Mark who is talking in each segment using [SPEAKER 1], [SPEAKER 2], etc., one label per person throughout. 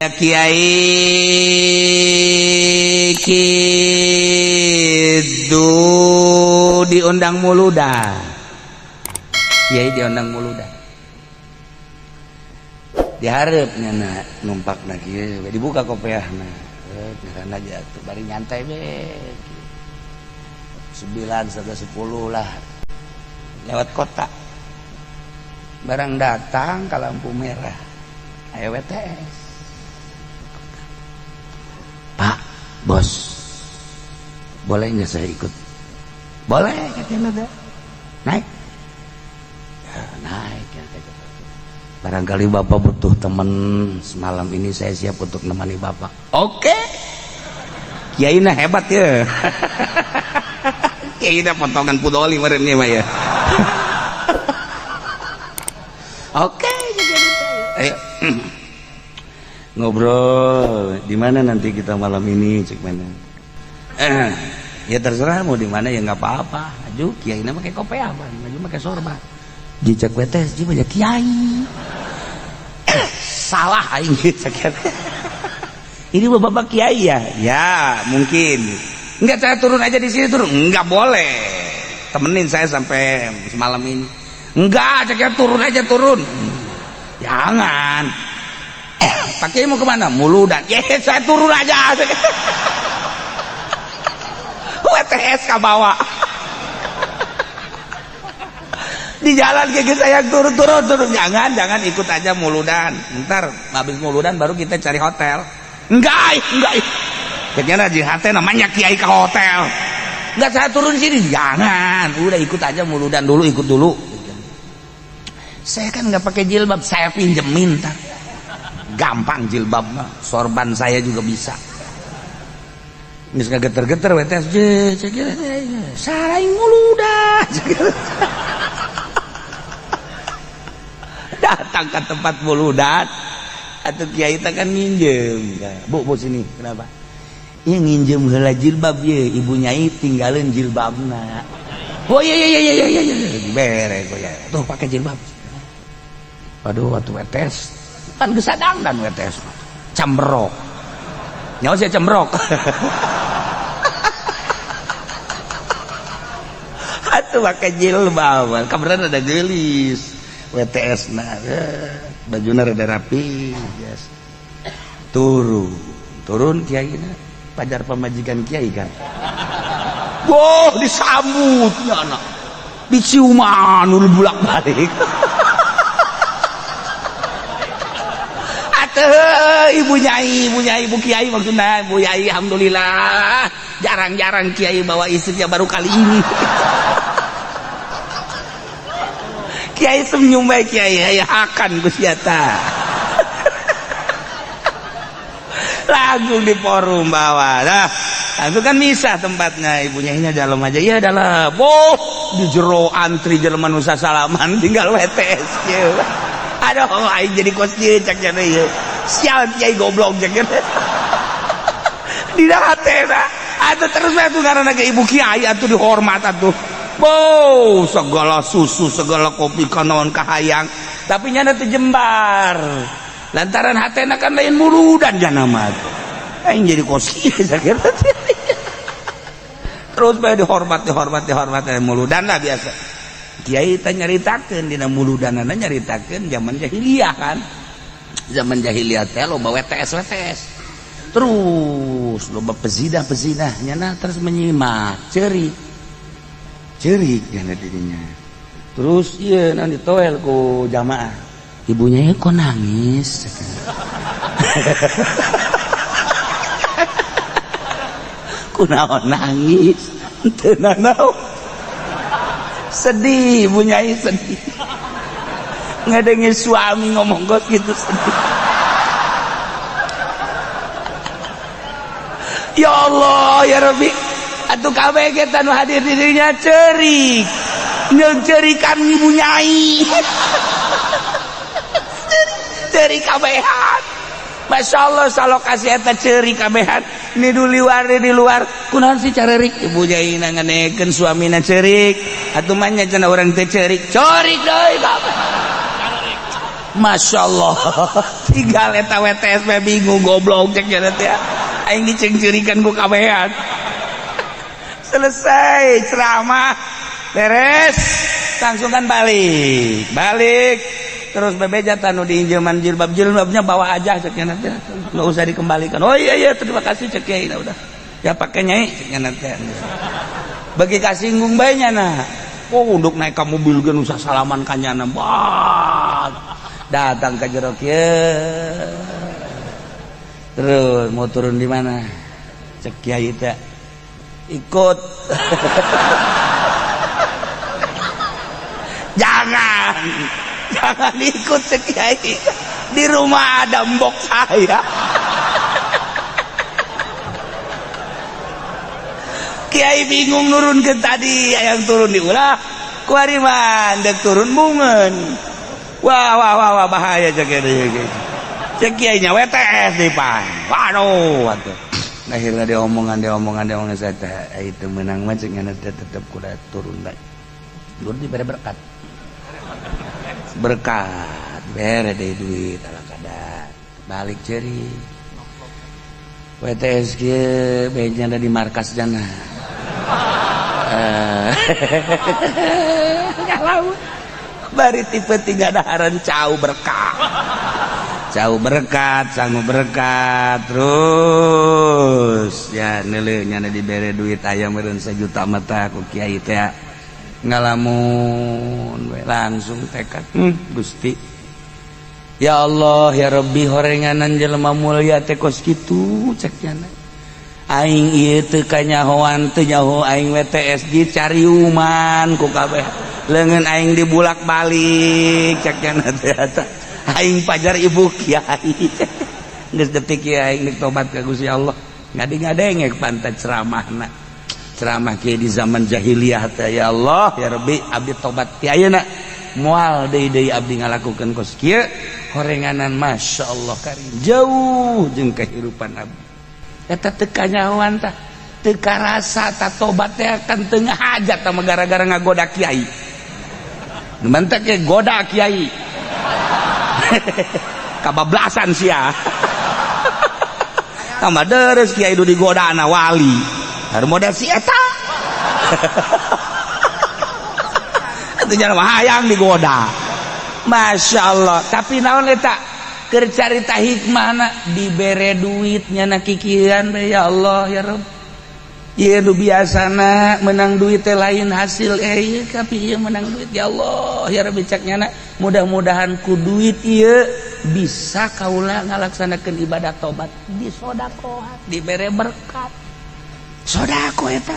[SPEAKER 1] Kiai kitu diundang muludan, kiai diundang muludan, diharapnya na numpak na kieu dibuka kopiahna karena jatuh bari nyantai be 9.30 lah lewat kota barang datang ke lampu merah ayo WTS. Pak bos, boleh nggak saya ikut? Boleh, katanya. Naik ya, naik ya, barangkali bapak butuh teman semalam ini, saya siap untuk nemani bapak. Oke, kiai nah hebat ya. Kiai nah potongan pudoli meureun mah ya. Oke, ayo ngobrol. Di mana nanti kita malam ini? Cek mana? Ya terserah mau di mana ya nggak apa-apa. Aju kiai nama pakai kopi apa? Maju pakai sorban. Jicak WTS ji banyak kiai. Salah aing cek. Ini bapak kiai ya? Ya, mungkin. Enggak, saya turun aja di sini turun. Enggak boleh. Temenin saya sampai semalam ini. Enggak, cek turun aja turun. Jangan. Pak Kiai mau kemana? Muludan. Ya, saya turun aja. WTS ke bawah. Di jalan kayak saya turun turun turun. Jangan, jangan, ikut aja muludan. Ntar habis muludan baru kita cari hotel. Enggak, enggak. Kayaknya jihate namanya kiai ke hotel. Enggak, saya turun sini. Jangan. Udah ikut aja muludan dulu, ikut dulu. Saya kan nggak pakai jilbab, saya pinjemin ntar. Gampang jilbab mah, sorban saya juga bisa. Geus geter-geter WTS sarai muludan. Datang ke tempat muludan atau kiai teh kan nginjem. Bu, bu sini, kenapa? Iya nginjem heula jilbab ye, ibu nyai tinggalin jilbabna. Oh iya iya iya iya iya, bere ya. Tuh pakai jilbab. Aduh, waktu WTS kan gesadang dan WTS cembrok. Nyawa saya cembrok. Atuh pakai jilbab, kabaran ada gelis. WTS nah, bajuna rada rapi, yes. Turun, turun kiai na, pajar pamajikan kiai kan. Wah, disambutnya anak. Diciuman udah bolak-balik. Atuh, ibu nyai, ibu nyai, ibu kiai maksudnya, ibu nyai, alhamdulillah. Jarang-jarang kiai bawa istrinya, baru kali ini. Kiai senyum baik kiai, ya akan Gusti ta. Langsung di forum bawah. Nah, itu kan misah tempatnya, ibu nyainya dalam aja. Iya dalam. Oh, di jero antri jelema nu salaman tinggal WTS kieu. Aduh, aing jadi kos kieu cak cenah ieu. Sial kiai goblok cak cenah. Dina hatena. Atuh terus bae atuh ngaranna ge ibu kiai atuh dihormat atuh. Wow, segala susu, segala kopi kanaon kahayang, tapi nyana teu jembar. Lantaran hatena kan lain muludan jana mah. Aing jadi kos kieu sakit. Terus bae dihormat, dihormat, dihormat muludan lah biasa. Kiai teh nyaritakeun dina muludanana nyaritakeun zaman jahiliyah kan. Zaman jahiliyah teh loba WTS WTS. Terus loba pezinah-pezinah nyana terus menyimak, ceurik. Ceurik nyana dirinya. Terus ieu naon ditoel ku jamaah. Ibunya ya kok nangis. Kunaon nangis? Teu nanaon. Sedih, ibu nyai sedih. Ngadengin suami ngomong kos gitu sedih. Ya Allah, ya Rabbi. Atuh kabeh ge tanu hadir dirinya ceurik. Nyeung-ceurikan ibu nyai. Ceurik kabehan. Masya Allah salokasi eta ceurik kabehan. Ni luar di luar. Kunaon sih carerik? Ibu nyai nganekeun suamina ceurik. Atuh mah nya cenah urang teh ceurik. Ceurik deui kabeh. Masya Allah. Tinggal eta WTS bingung, goblok cek teh, aing dicengcurikan ku kabehan. Selesai ceramah beres, langsung kan balik balik terus bebeja tanu diinjeman jilbab, jilbabnya bawa aja cek nanti, nggak usah dikembalikan. Oh iya iya, terima kasih cek kiai, udah ya pakai nyai cek nanti. Bagi kasinggung bae nah. Oh, untuk naik ke mobil ge usah salaman kanyana. Bah, datang ke jero kieu, terus mau turun di mana cek kiai teh, ikut. Jangan, jangan ikut cek kiai, di rumah ada mbok saya. Kiai bingung nurun ke tadi, yang turun di ulah kuari mah dek turun bungen. Wah wah wah wah, bahaya cek kiai. Cek kiainya WTS di pan. Waduh atuh. Akhirnya diomongan diomongan diomongan, saya teh itu menang mah cek ngana teh tetep kuda turun bae. Turun dibere berkat. Berkat bere deui duit ala kadar. Balik ceri. WTS kieu beja ada di markas jana. Kalau bari tipe tiga daharan cau berkah, cau berkat, sangu berkat terus ya nele nyana dibere duit ayam meureun 1 juta mata ku kiai teh ngalamun we langsung tekad, Gusti ya Allah ya Rabbi, horenganan jelema mulia teh kos kitu cek nyana. Aing ieu teu kanyahoan, teu nyaho aing WTS dicariuman ku kabeh, leungeun aing dibulak-balik cek nyana teh eta. Aing pajar ibu kiai geus detik kieu aing deuk tobat ka Gusti Allah, ngadi-ngadengek pantat ceramahna, ceramah kieu di zaman jahiliyah teh. Ya Allah ya Rabbi, abdi tobat ti ayeuna, moal deui deui abdi ngalakukeun kos kieu. Horenganan Masya Allah karim, jauh jeung kehidupan abdi eta teu kanyahoan tah, teu karasa tah tobat teh kan teu ngahajat tah gara-gara ngagoda kiai. Nu mantak ge goda kiai kabablasan sia, tambah deres kiai du digoda na wali harus modal si eta. Itu jangan hayang digoda, Masya Allah. Tapi naon eta keur carita hikmahna, dibere duitnya na kikian be, ya Allah ya Rabb, ieu nu biasana menang duit teh lain hasil ieu, tapi ieu menang duit, ya Allah ya Rabbi cek nyana, mudah-mudahan ku duit ieu bisa kaula ngalaksanakeun ibadah tobat, disodakohan, dibere berkat sodako eta.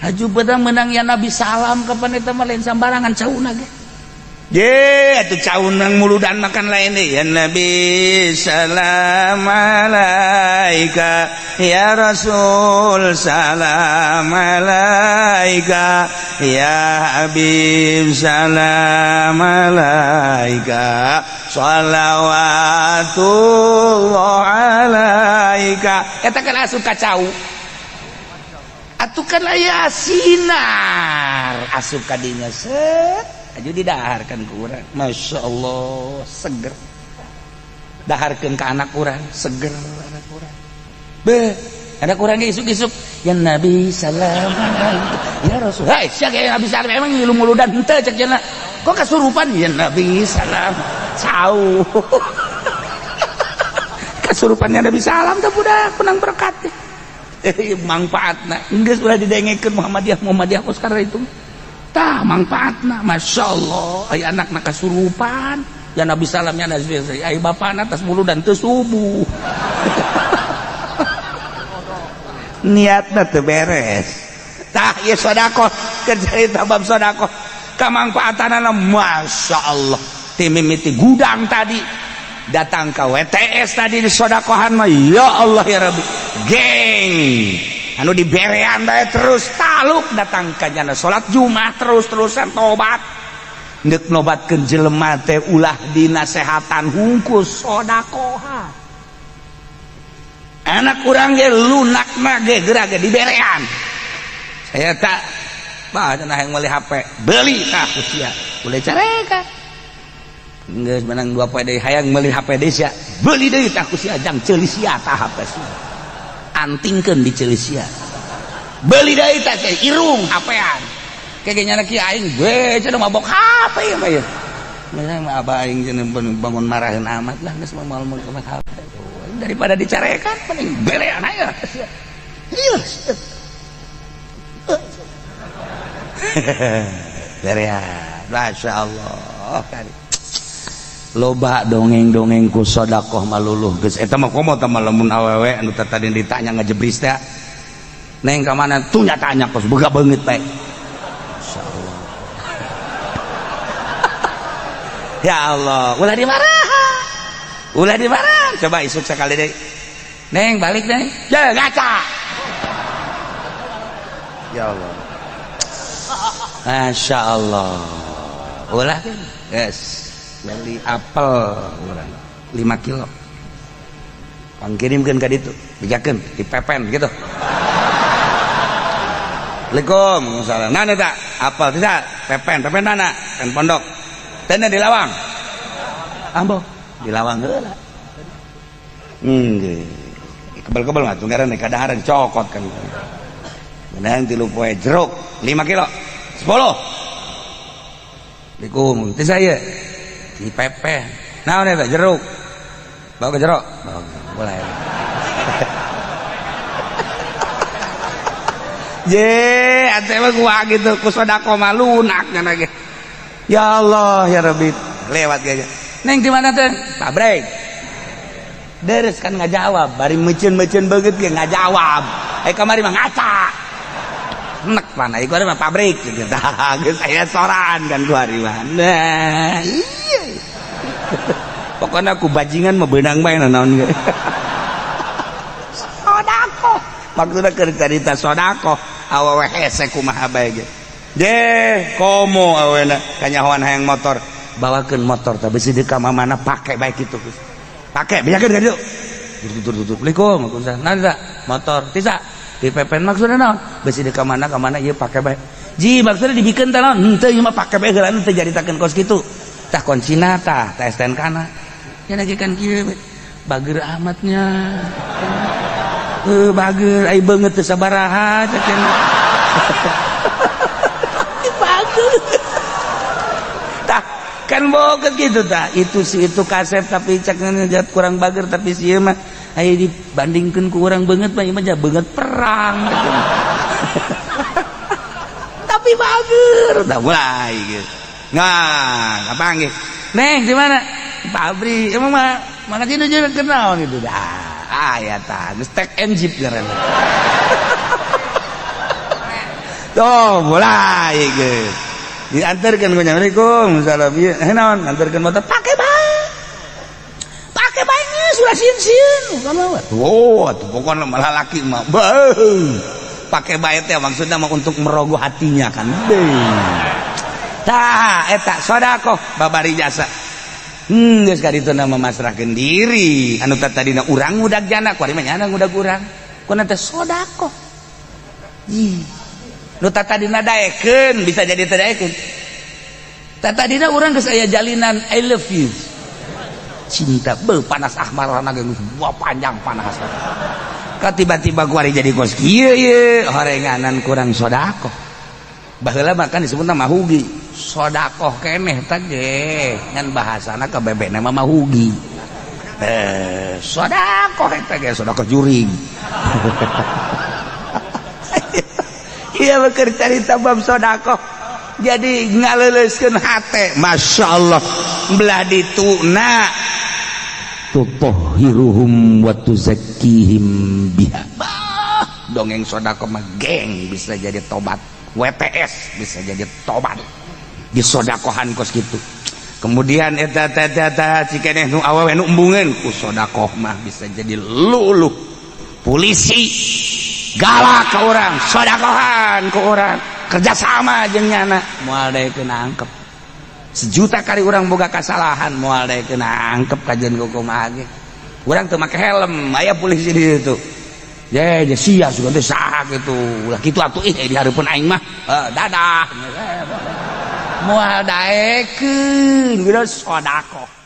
[SPEAKER 1] Haju beda menang ya Nabi salam kapan eta mah lain sambarangan cauna ge. Ye, atuh caunang muludan makan lain deh. Ya Nabi salam alaika, ya Rasul salam alaika, ya Habib salam alaika, shalawatullah alaika. Eta kan asup ka cau. Atuh kan aya sinar asup ka dinya set. Aju didaharkan ke urang, Masya Allah seger. Daharkan ke anak urang, seger anak urang. Be, anak urang ge isuk-isuk ya Nabi salam ya Rasul. Hai, sia ge Nabi salam emang ngilu muludan henteu cek cenah. Kok kasurupan ya Nabi salam. Cau. Kasurupannya Nabi salam teh budak menang berkat. Manfaatna geus ulah didengekeun Muhammadiyah Muhammadiyah kos karena itu. Tah manfaatna Masya Allah aya anakna kasurupan ya Nabi salam ya Nabi, aya bapana tas muludan teu subuh. Niatna teu beres. Tah ieu sedekah keur carita bab sedekah kamangfaatanana Masya Allah. Ti mimiti gudang tadi datang ke WTS tadi di sodakohan mah ya Allah ya Rabbi, geng anu diberean bae terus taluk datang ka jana salat Jumat terus-terusan tobat. Neuk nobatkeun jelema teh ulah dinasehatan hungkul sodakohan. Anak urang ge lunakna ge geura ge diberean. Saya tak bah cenah hayang meuli HP, beli tah ku sia. Boleh careka. Geus menang 2 poe deui hayang meuli HP deui sia. Beuli deui tah ku sia jang ceuli sia tah HP sia. Antingkeun di ceuli sia. Beuli deui tah sia irung HP-an. Kayak nyana kieu aing we cenah mabok HP ieu mah ieu. Mah abah aing cenah bangun marahin amat lah geus moal mau HP. Daripada dicarekan mending berean aya. Iya. Berean. Masya Allah. Loba dongeng-dongeng ku sedekah maluluh geus eta mah komo tah lamun awewe anu tadi ditanya ngejebris teh. Neng ka mana tuh nyatanya kos boga beungeut bae. Masyaallah. Ya Allah, ulah dimarahan. Ulah dimarah. Coba isuk sekali deh. Neng balik neng. Ya ngaca. Ya Allah. Masya Allah. Ulah yes. Beli apel urang 5 kilo. Pangkirimkeun ka ditu, bejakeun dipepen gitu. Assalamualaikum, salam. Mana tak? Apel tidak? Pepen, pepen mana? Pen pondok. Teu di lawang. Ambo di lawang heula. Nggih. Kebel-kebel mah tunggaran kadaharan cokot kan. Menang 3 poe jeruk 5 kilo. 10. Assalamualaikum. Teu saya di pepen. Naon eta jeruk? Bawa ke jeruk. Bawa, boleh. Je, ante mah gua gitu ku sedekah mah lunak nya ge. Ya Allah ya Rabbi, lewat ge. Neng di mana teh? Pabrik. Deres kan nggak jawab, bari meuceun-meuceun beungeut ge nggak jawab. Eh kamari mah ngaca. Nek mana ieu mah pabrik gitu. Tah geus aya soran kan ku ari mah. Nah, iya. Pokoknya aku bajingan mah beunang bae naon ge. Sodako. Maksudna keur carita sodako, awewe hese kumaha bae ge. Je, komo awena kanyahoan hayang motor. Bawakeun motor teh bisi di ka mana pake bae kitu. Pake bejakeun ka dieu. Tutur tutur. Assalamualaikum, waalaikumsalam. Nah, motor tisa di pepen maksudna naon? Bisi di ka mana ieu pake bae. Ji maksudna dibikeun teh naon? Henteu ieu mah pake bae heula teu jaritakeun kos kitu. Tah kuncina tah, tah STNK-na. Nya lagi kan kieu bager amatnya. Bager ai beungeut teu sabaraha cek bager. Tah kan boget gitu tah itu si itu kasep tapi cek jat kurang bager tapi si ieu mah aya dibandingkeun ku urang beungeut mah ieu mah beungeut perang gitu. Tapi bager tah mulai gitu. Nah, kapanggih. Neng di mana? Pabrik. Emang mah makasih nu kenal gitu dah. Ah ya tah, geus tek enjip ngaranna. Tuh, mulai geus. Diantarkeun ku Assalamualaikum, salam ieu. Eh naon? Antarkeun motor pake bae. Pake bae geus ulah sieun-sieun. Oh, atuh pokona malah laki mah. Beuh. Pake bae teh maksudna mah untuk merogoh hatinya kan. Tah eta sedekah babari jasa. Geus ka ditu na memasrahkeun diri. Anu tadina urang ngudag jana, kuari mah nyana ngudag urang. Kuna teh sedekah. Ih. Nu tadina daekeun bisa jadi teu daekeun. Tadina urang geus aya jalinan I love you. Cinta beuh panas ahmarana ge geus buah panjang panas. Ka tiba-tiba kuari jadi kos kieu ye horenganan kurang sedekah. Baheula mah kan disebutna mahugi. Sodakoh keneh teh ge ngan bahasana ka bebekna mah mahugi. Sodakoh eta ge sodakoh juring. Ieu mah keur carita bab sodakoh. Jadi ngaleuleuskeun hate, masyaallah belah dituna tutahhiruhum wa tuzakkihim biha. Bah, dongeng sodakoh mah geng bisa jadi tobat. WTS bisa jadi tobat. Disodakohan kos gitu. Kemudian eta eta eta cikeneh nu awewe nu embungeun ku sodakoh mah bisa jadi luluh. Polisi galak ke orang, sodakohan ke orang, kerjasama jeung nyana moal daekeun angkep. Sejuta kali orang boga kasalahan moal daekeun angkep kajian kumaha ge. Urang teu make helm, aya polisi di ditu. Je, je sia sugan teh saha kitu. Ulah kitu atuh ih di hareupeun aing mah. Dadah. Moal daekeun, geus sedekah.